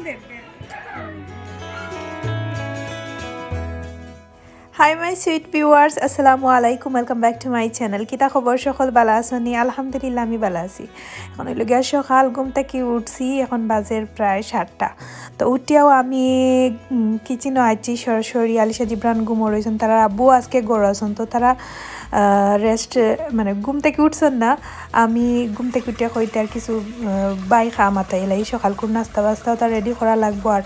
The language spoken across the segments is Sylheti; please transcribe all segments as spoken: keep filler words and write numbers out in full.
Hi my sweet viewers, আসসালামু আলাইকুম, welcome back to my channel। কিতা খবর সকল, বালা আছনি? আলহামদুলিল্লাহ, আমি বালা আছি। এখন অইলো গিয়া সকাল, ঘুম থাকি উঠছি, এখন বাজের প্রায় সাতটা। তো উঠিয়াও আমি কিচেনো আইছি সরাসরি। আলিশা জিবরান ঘুমো রইছন, তারার আব্বু আজকে ঘরো আছন, তো তারা রেস্ট, মানে ঘুম থাকি উঠছন না। আমি ঘুম থাকি উঠিয়া কইতে আর কিছু বাই খাম আতাইলাই, সকালকুর নাস্তা বাস্তা ওটা রেডি করা লাগবো। আর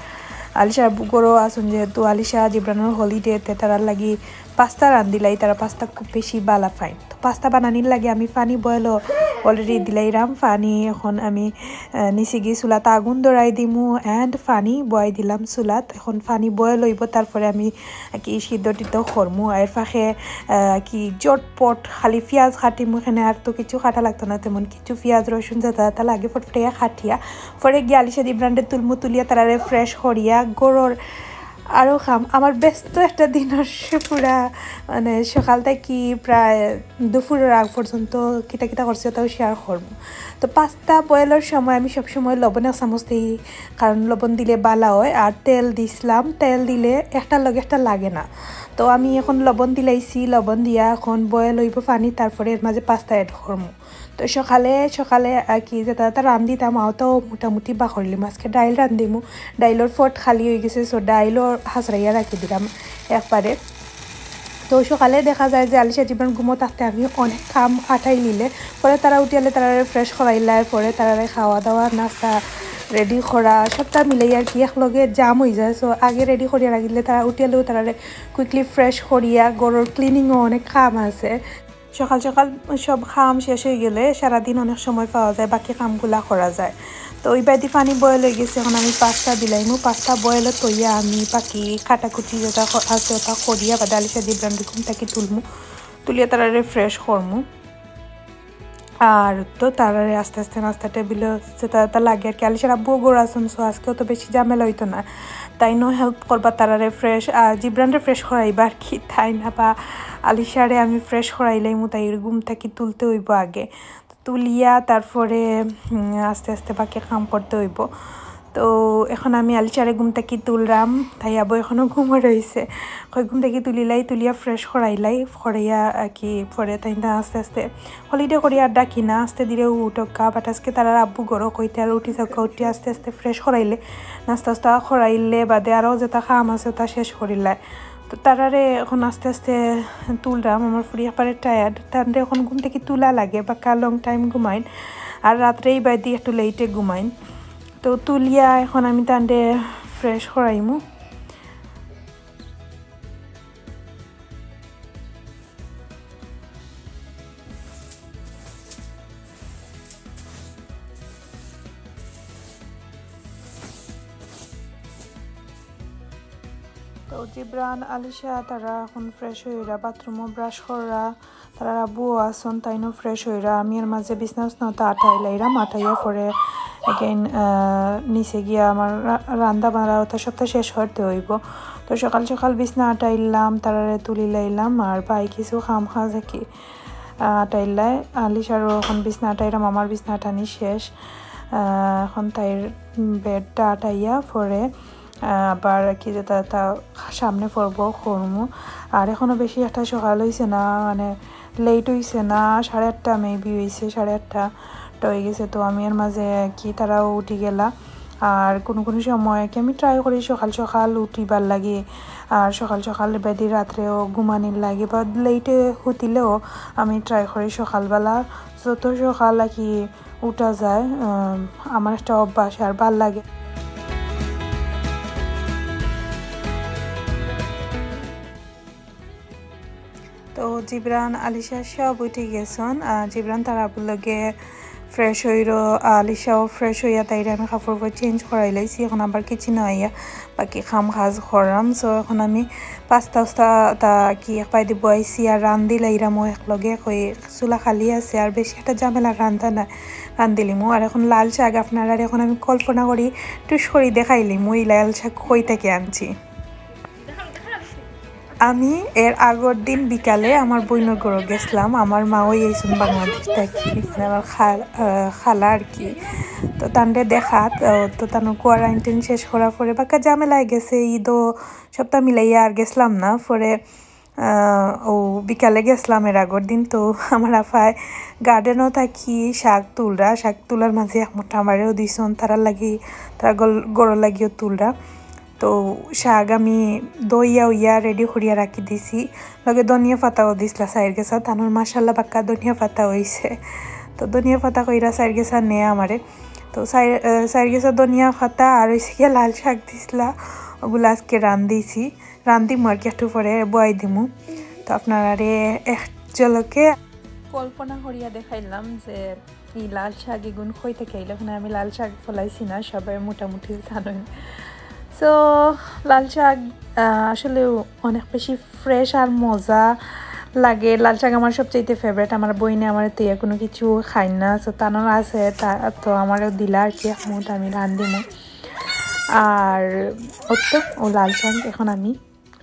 আলিশার আব্বু ঘরো আছন, যেহেতু আলিশা জিবরানর হলিডেতে তারার লাগি পাস্তা রান্ধিলাই, তারা পাস্তা খুব বেশি বালা পাইন। তো পাস্তা বানানির লাগি আমি পানি বয়েলও অলরেডি দিলাইরাম। পানি এখন আমি নিচে গিয়া চুলাত আগুন ধরাই দিমু and পানি বয়াই দিলাম চুলাত। এখন পানি বয়েল অইবো, তারপরে আমি কি সিদ্ধ টিদ্ধ করমু। এর ফাঁকে কি ঝটপট খালি পিয়াজ কাটিমু, এখানে আর তো কিছু কাটা লাগতো না তেমন কিছু। পিয়াজ রসুন যেটা যেটা লাগে ফটফটিয়া কাটিয়া পরে গিয়া আলিশা জিবরানরে তুলমু, তুলিয়া তারারে ফ্রেশ করিয়া ঘরর আরও কাম। আমার ব্যস্ত একটা দিনর পুরা, মানে সকাল থাকি প্রায় দুপুরর আগ পর্যন্ত কিতা কিতা করছি ওটাও শেয়ার করমু। তো পাস্তা বয়েলর সময় আমি সবসময় লবণ এক চামচ দেই, কারণ লবণ দিলে বালা হয়। আর তেল দিছলাম, তেল দিলে একটার লগে একটা লাগে না। তো আমি এখন লবণ দিলাইছি, লবণ দিয়া এখন বয়েল অইবো পানি, তারপরে এর মাঝে পাস্তা অ্যাড করমু। তো সকালে সকালে আর কি যেটা যেটা রান্ধিতাম, আও তো মোটামুটি বাকরলিমু। আজকে ডাইল রান্ধিমু, ডাইলর ফট খালি অই গেছে, so ডাইলও হাসরাইয়া রাখি দিলাম একবারে। তো সকালে দেখা যায় যে আলিশা জিবরান ঘুমো থাকতে আমি অনেক কাম আটাই নিলে, পরে তারা উঠিয়ালে তারারে ফ্রেশ করাইলায়, পরে তারারে খাওয়া দাওয়া নাস্তা রেডি করা সবটা মিলাই আর কি একলগে জাম অই যায়। So আগে রেডি করিয়া রাখিলে তারা উঠিয়ালেও তারারে কুইকলি ফ্রেশ করিয়া ঘরর ক্লিনিংও অনেক কাম আছে। সকাল সকাল সব কাম শেষ অই গেলে সারাদিন অনেক সময় পাওয়া যায়, বাকি কামগুলা করা যায়। তো ওই বাদি পানি বয়েল অই গেছে, এখন আমি পাস্তা দিলাইমু। পাস্তা বয়েল থইয়া আমি বাকি কাটাকুটি যেটা ক-, আছে ওটা করিয়া বাদে আলিশা জিবরানরে ঘুম থাকি তুলমু, তুলিয়া তারারে ফ্রেশ করমু। আর তো তারারে আস্তে আস্তে নাস্তা টেবিলও যেটা যেটা লাগে আর কি। আলিশার আব্বুও ঘরো আছন, so আজকেও তো বেশি ঝামেলা অইতো না। তাইনও হেল্প করবা তারারে ফ্রেশ, আর জিবরানরে ফ্রেশ করাইবা আর কি। তাই না বা আলিশারে আমি ফ্রেশ করাইলাইমু, তাইর ঘুম থাকি তুলতে অইবো আগে। তো তুলিয়া তারপরে, উম, আস্তে আস্তে বাকি কাম করতে অইবো। তো এখন আমি আলিশারে ঘুম থাকি তুলরাম, তাই আবো এখনো ঘুমো রইছে। কই ঘুম থাকি তুলিলাই, তুলিয়া ফ্রেশ করাইলাই, করাইয়া আর কি পরে তাইন আস্তে আস্তে হলিডে করি আর ডাকি না, আস্তে ধীরে উঠোক্কা, but আজকে তারার আব্বু ঘরো কইতে আর উঠি যাউক্কা, উঠি আস্তে আস্তে ফ্রেশ করাইলে, নাস্তা উস্তা করাইলে বাদে আরও যেটা কাম আছে ওটা শেষ করিলায়। তো তারারে এখন আস্তে আস্তে তুলরাম, আমার ফুরি একবারে টায়ার্ড, তানরে এখন ঘুম থাকি তুলা লাগে, বাক্কা লং টাইম ঘুমাইন, আর রাত্রে এই বাদি একটু লেটে ঘুমাইন। তো তুলিয়া এখন আমি তানরে ফ্রেশ করাইমু। তো জিবরান, আলিশা তারা এখন ফ্রেশ অইরা, বাথরুমও ব্রাশ কররা, তারার আব্বুও আছন, তাইনও ফ্রেশ অইরা। আমি এর মাঝে বিছনা উছনা ওটা আটাইলাইরাম, আটাইয়া পরে again নিচে গিয়া আমার রা-, রান্দা বাড়া ওটা সবটা শেষ করতে অইবো। তো সকাল সকাল বিছনা আটাইলাম, তারারে তুলিলাইলাম, আর বাই কিছু কাম কাজ আর কি আটাইলাই। আলিশারও এখন বিছনা আটাইরাম, আমার বিছনা আটানি শেষ। আহ, এখন তাইর বেডটা আটাইয়া পরে, আহ, আবার কি যেটা তা সামনে পড়বো করমু। আর এখনো বেশি একটা সকাল অইছে না, মানে লেট অইছে না, সাড়ে আটটা মেবি অইছে, সাড়ে আটটা তো অই গেছে। তো আমি এর মাঝে কি তারাও উঠি গেলা। আর কোনো কোনো সময় কি আমি ট্রাই করি সকাল সকাল উঠিবার লাগি, আর সকাল সকাল বেদি রাত্রেও ঘুমানির লাগি বা লেটে হুতিলেও আমি ট্রাই করি সকালবেলা যত সকাল আর কি উঠা যায়। আম, আমার একটা অভ্যাস আর ভালা লাগে। তো জিবরান, আলিশা সব উঠি গেছন। আহ, জিবরান তার আব্বুর লগে ফ্রেশ অইরো, আলিশাও ফ্রেশ অইয়া তাইরে আমি কাপড় উপর চেঞ্জ করাইলাইছি। এখন আবার কিচেনো আইয়া বাকি কাম কাজ কররাম। So এখন আমি পাস্তা উস্তা তা কি এক পাইদি বয়াইছি আর রান্ধিলাইরামও একলগে, কই চুলা খালি আছে আর বেশি একটা ঝামেলা রান্ধা না, রান্ধিলিমু। আর এখন লাল শাক আপনারারে এখন আমি কল্পনা করি টুস করি দেখাইলিমু, ওই লাল শাক কই থাকি আনছি। আমি এর আগর দিন বিকালে আমার বইনর ঘরো গেছলাম, আমার মাও আইছন বাংলাদেশ থাকি, মানে আমার খাল-, আহ, খালা আর কি। তো তানরে দেখাত, আহ, তো তানর কোয়ারান্টাইন শেষ করার পরে বাক্কা ঝামেলা অই গেছে, ঈদও সবটা মিলাইয়া আর গেছলাম না। পরে, আহ, ও বিকালে গেছলাম এর আগর দিন। তো আমার আফায় গার্ডেনও থাকি শাক তুলরা, শাক তুলার মাঝে এক মুঠা আমারেও দিছন, তারার লাগি, তারা গল-, গরর লাগিও তুলরা। তো শাক আমি ধইয়া উইয়া রেডি করিয়া রাখি দিছি, লগে ধনিয়া পাতাও দিছলা চাইর গেছা, তানর মাশাল্লাহ বাক্কা ধনিয়া পাতা অইছে। তো ধনিয়া পাতা কইরা চাইর গেছা নে আমারে। তো চাইর, আহ, চাইর গেছা ধনিয়া পাতা আর অইছে গিয়া লাল শাক দিছলা, ওগুলা আজকে রান্ধিছি, রান্ধিমু আর কি, একটু পরে বওয়াই দিমু। তো আপনারারে এক ঝলকে কল্পনা করিয়া দেখাইলাম যে ই লাল শাক ইগুন কই থাকি আইলো। এখানে আমি লাল শাক ফলাইছি না, সবাই মোটামুটি জানইন। So, লাল শাক, আহ, আসলে অনেক বেশি ফ্রেশ আর মজা লাগে। লাল শাক আমার সবচাইতে ফেভারিট। আমার বইনে আমার তো কোনো কিছু খাই না, so তানর আছে, তা তো আমারও দিলা আর কি, এক মুঠ আমি রান্ধিমু। আর অত ও লাল শাক এখন আমি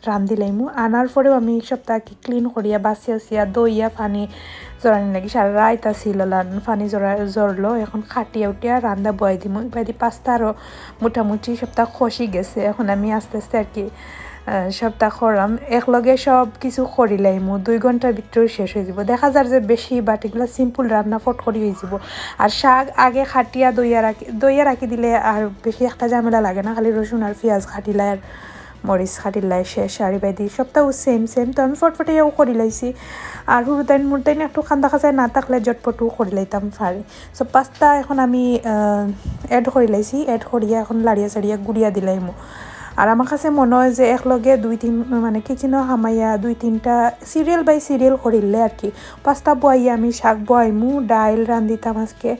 রান্ধিলাইমু। আনার পরেও আমি সবটা কি ক্লিন করিয়া, বাছিয়া উছিয়া, ধইয়া, পানি জড়ানি লাগি সারা রাইত আছিল, লান পানি জড়া-, জড়লো। এখন কাটিয়া উঠিয়া রান্দা বওয়াই দিমু। এবাদি পাস্তা আরও মোটামুটি সবটা খসি গেছে। এখন আমি আস্তে আস্তে আর কি, আহ, সবটা করলাম। একলগে সব কিছু করিলাইমু, দুই ঘন্টার ভিতরে শেষ অই যিবো। দেখা যার যে বেশি, but এগুলা সিম্পল রান্না, ফট করি অই যিবো। আর শাক আগে কাটিয়া ধইয়া রাখি, ধইয়া রাখি দিলে আর বেশি একটা ঝামেলা লাগে না, খালি রসুন আর পিয়াজ কাটিলাই আর মরিচ কাটিলাই শেষ, আর এবাদি সবটাও সেম সেম। তো আমি ফটফটাইয়াও করিলাইছি। আর হুরুতাইন মুরুতাইন একটু কান্দা কাছাই না থাকলে ঝটপটও করিলাইতাম পারি। So পাস্তা এখন আমি, আহ, অ্যাড করিলাইছি, অ্যাড করিয়া এখন লাড়িয়া চাড়িয়া গুড়িয়া দিলাইমু। আর আমার কাছে মনে হয় যে একলগে দুই তিন, মানে, কিচেনও হামাইয়া দুই তিনটা সিরিয়াল বাই সিরিয়াল করিলে আর কি। পাস্তা বওয়াইয়া আমি শাক বওয়াইমু, ডাইল রান্ধিতাম আজকে,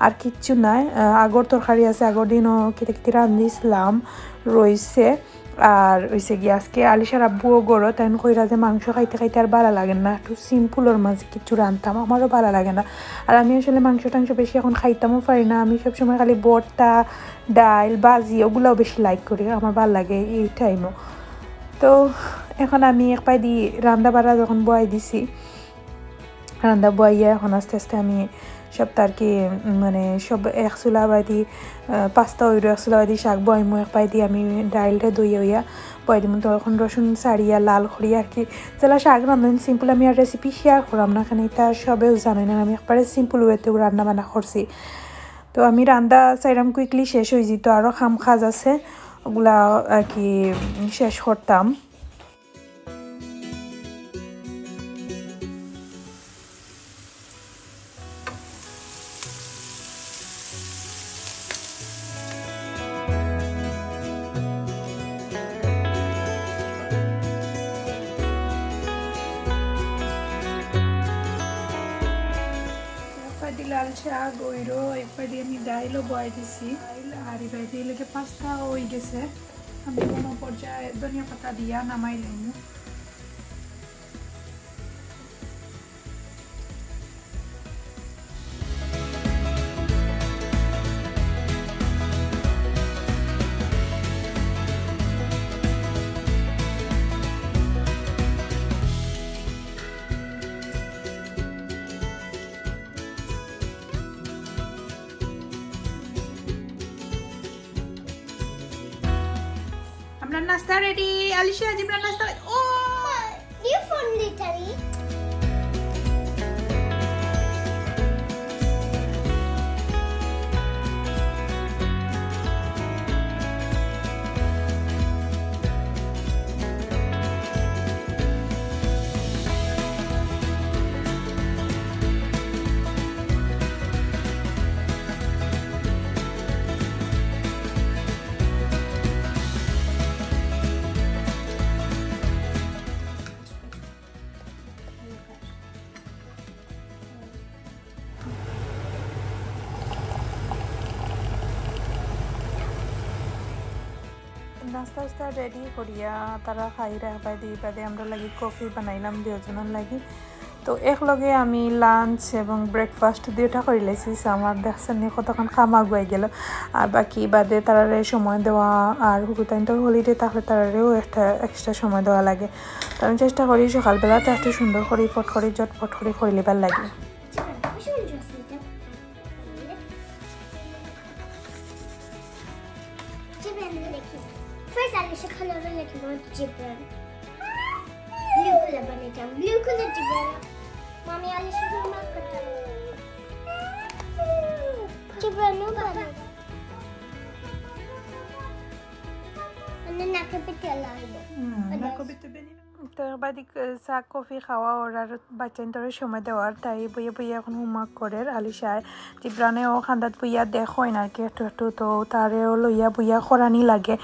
আর কিচ্ছু নাই। আহ, আগর তরকারি আছে, আগর দিনও কিতা কিতা রান্ধিছিলাম, রইছে। আর অইছে গিয়া আজকে আলিশার আব্বুও গরো, তাইন কইরা যে মাংস খাইতে খাইতে আর ভালা লাগে না, একটু সিম্পলর মাঝে কিছু রানতাম, আমারও ভালা লাগে না। আর আমি আসলে মাংস টাংস বেশি এখন খাইতামও পারি না, আমি সবসময় খালি ভর্তা, ডাইল, ভাজি ওগুলাও বেশি লাইক করি, আমার ভালা লাগে এই টাইমও। তো এখন আমি এক পাইদি রান্দা বাড়া যখন বওয়াই দিছি, রান্দা বওয়াইয়া এখন আস্তে আস্তে আমি সবটা আর কি, উম, মানে, সব এক চুলা বাদি, আহ, পাস্তা অইরো, এক চুলা বাদি শাক বওয়াইমু, এক পাইদি আমি ডাইলটা ধইয়া উইয়া বওয়াই দিমু। তো এখন রসুন ছাড়িয়া লাল করি আর কি। যেলা শাক রান্ধন সিম্পল, আমি আর রেসিপি শেয়ার করাম না, কারণ এটা সবেও জানইন, আমি একবারে সিম্পল ওয়েতেও রান্না বান্না করছি। তো আমি রান্দা চাইরাম কুইকলি শেষ অই যিতো, আরও কাম কাজ আছে, ওগুলা আর কি, উম, শেষ করতাম। এক পাইদি লাল শাক অইরো, এক পাইদি আমি ডাইলও বওয়াই দিছি। ডাইল আর এবাদি লেগে পাস্তা অই গেছে। আমি কোনো পর্যায়ে ধনিয়া পাতা দিয়া নামাই লইমু। আমরা নাস্তা রেডি। আলিশা, আজ আমরা নাস্তা, ও! You phone literally. নাস্তা উস্তা রেডি করিয়া তারা খাইরা, বাদে বাদে আমরা লাগি কফি বানাইলাম দুইজনের লাগি। তো এক লগে আমি লাঞ্চ এবং ব্রেকফাস্ট দুইটা করি লাইছি। So আমার দেখছেন নি কতক্ষণ কাম আগুয়াই গেল। আর বাকি বাদে তারারে সময় দেওয়া, আর হুরুতাইন তো হলিডে থাকলে তারারেও একটা এক্সট্রা সময় দেওয়া লাগে। তো আমি চেষ্টা করি সকালবেলাতে একটু সুন্দর করি, ফট করি, ঝটপট করি করি লিবার লাগে। Which one? Which one do you want to eat? Let's eat it. Gibran. Blue color বানাইতাম, blue color Gibran। মামি আলি শুধু মাফ করতাম। Gibran ও বানাই। মানে নাকে পিঠে লাগবে। হুম, মানে নাকে পিঠে বেনি। তো বাদে চা কফি খাওয়া অর আর বাচ্চাইন্তরে সময় দেওয়ার, তাই বইয়া বইয়া এখন homework করের। আলিশায় জিব্রানেও খান্দাত বইয়া দেখইন আর কি একটু একটু, তো তারেও লইয়া বইয়া করানি লাগে।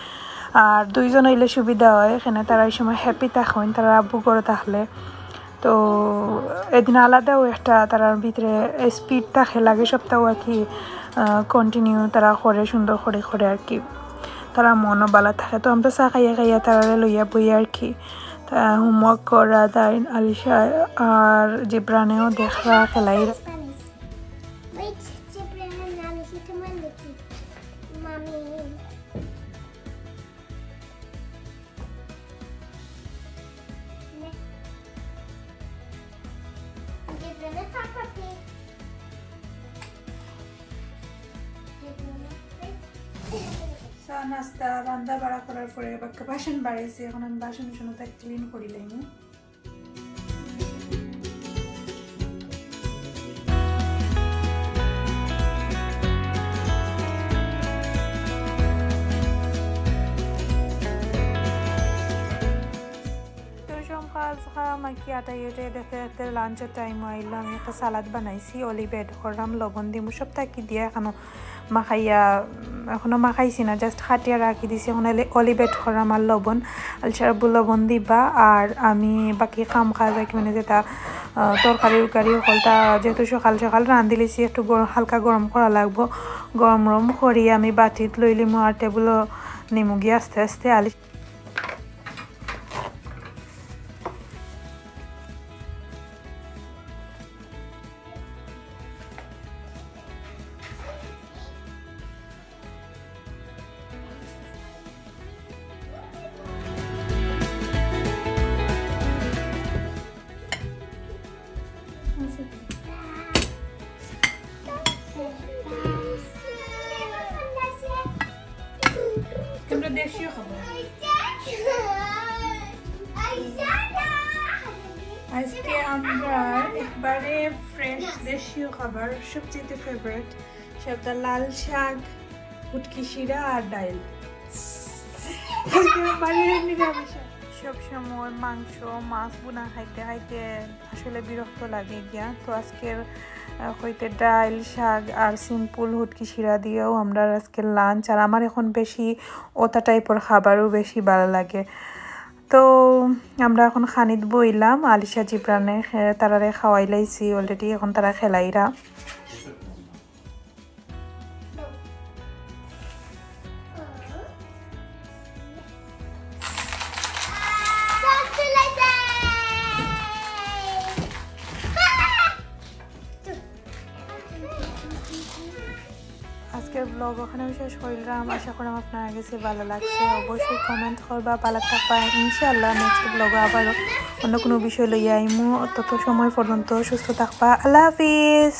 আর দুইজন অইলে সুবিধা অয়, এখানে তারা এই সময় happy থাকইন, তারা আব্বু ঘরো থাকলে। তো এদিন আলাদাও একটা তারার ভিতরে speed থাকে লাগে, সপ্তাহ আর কি, আহ, continue তারা করে, সুন্দর করে করে আর কি, তারা মনও বালা থাকে। তো আমরা চা খাইয়া খাইয়া তারারে লইয়া বই আর কি। তা homework করা তাই আলিশা আর জিব্রানেও দেখরা খেলাইরা। Wait, Gibran and Alicia, come on, Vicky. Mommy. Next. Gibran, Papa Pig. চা নাস্তা রান্দা বাড়া করার পরে বাক্কা বাসন বাড়াইছি, এখন আমি বাসন উসন তাই clean করি লাইমু। তো সব কাজ কাম আর কি আটাই উটাই দেখতে দেখতে lunch-র time আইলো। আমি একটা salad বানাইছি, olive add করলাম, লবণ দিমু, সব থাকি দিয়া এখনো মাখাইয়া, উম, এখনো মাখাইছি না, just কাটিয়া রাখি দিছি। এখন অইলে olive add করলাম আর লবণ, আলসার আব্বু লবণ দিবা। আর আমি বাকি কাম কাজ আর কি, মানে যেটা, আহ, তরকারি উরকারি হকলতা যেহেতু সকাল সকাল রান্ধিলিছি, একটু গর-, হালকা গরম করা লাগবো। গরম গরম করি আমি বাটিত লইলিমু আর টেবুলো নিমুগি আস্তে আস্তে। আলি তোমরা দেশীয় খাবার। আজকে আমরা একবারে fresh দেশীয় খাবার, সবচেয়ে favourite, সেটা লাল শাক, হুটকি শিরা আর ডাইল। একেবারে নিরামিষ। সব সময় মাংস, মাছ ভুনা খাইতে খাইতে আসলে বিরক্ত লাগে গিয়া। তো আজকের, আহ, হইতে ডাইল, শাক আর simple হুটকি শিরা দিয়াউ আমরার আজকের lunch। আর আমার এখন বেশি ওটা type-র খাবারও বেশি ভালা লাগে। তো আমরা এখন খানিত বইলাম, আলিশা জিব্রানে খে-, তারারে খাওয়াইলাইছি already, এখন তারা খেলাইরা। আজকের vlog ওখানে শেষ করলাম। আশা করি আপনার কাছে ভালা লাগছে। অবশ্যই comment করবা, ভালা থাকবা। ইনশাআল্লাহ next vlog আবারও অন্য কোনো বিষয় লইয়া আইমু। তত সময় পর্যন্ত সুস্থ থাকবা। আল্লাহ হাফিজ।